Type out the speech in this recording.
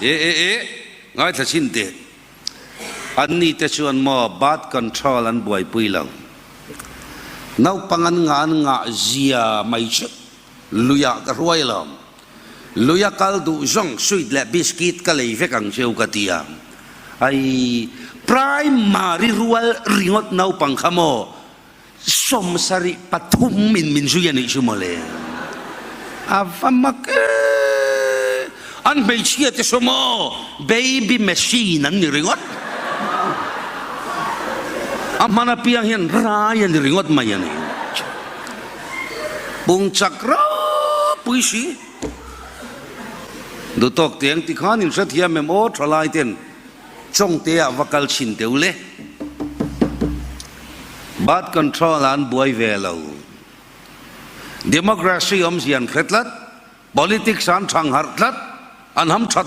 E e e, ngaithla chhin teh. Anni te chuan maw birth control an buaipui lo. Naupang an ngah an ngah zia mai chu luiah ka hruai lo. Luia kal duh zawng sweet leh biscuit ka lei vek ang cheu ka ti a. Ai, primary rual ringawt naupang kha maw 73 in min zui a nih chu mawle. A va mak e! An hmeichhia te saw maw baby machine an ni ringawt. A hman apiang hian rai a ni ringawt mai a ni. Pung chak ropui si. Dutawk te ang tikhan in hrethiam em aw thalai ten Chawngte ah va kal chhin teh u le. Birth control ah an buai ve lo. Democracy awmzia an hre tlat. Politics ah an thang harh tlat. An ham that.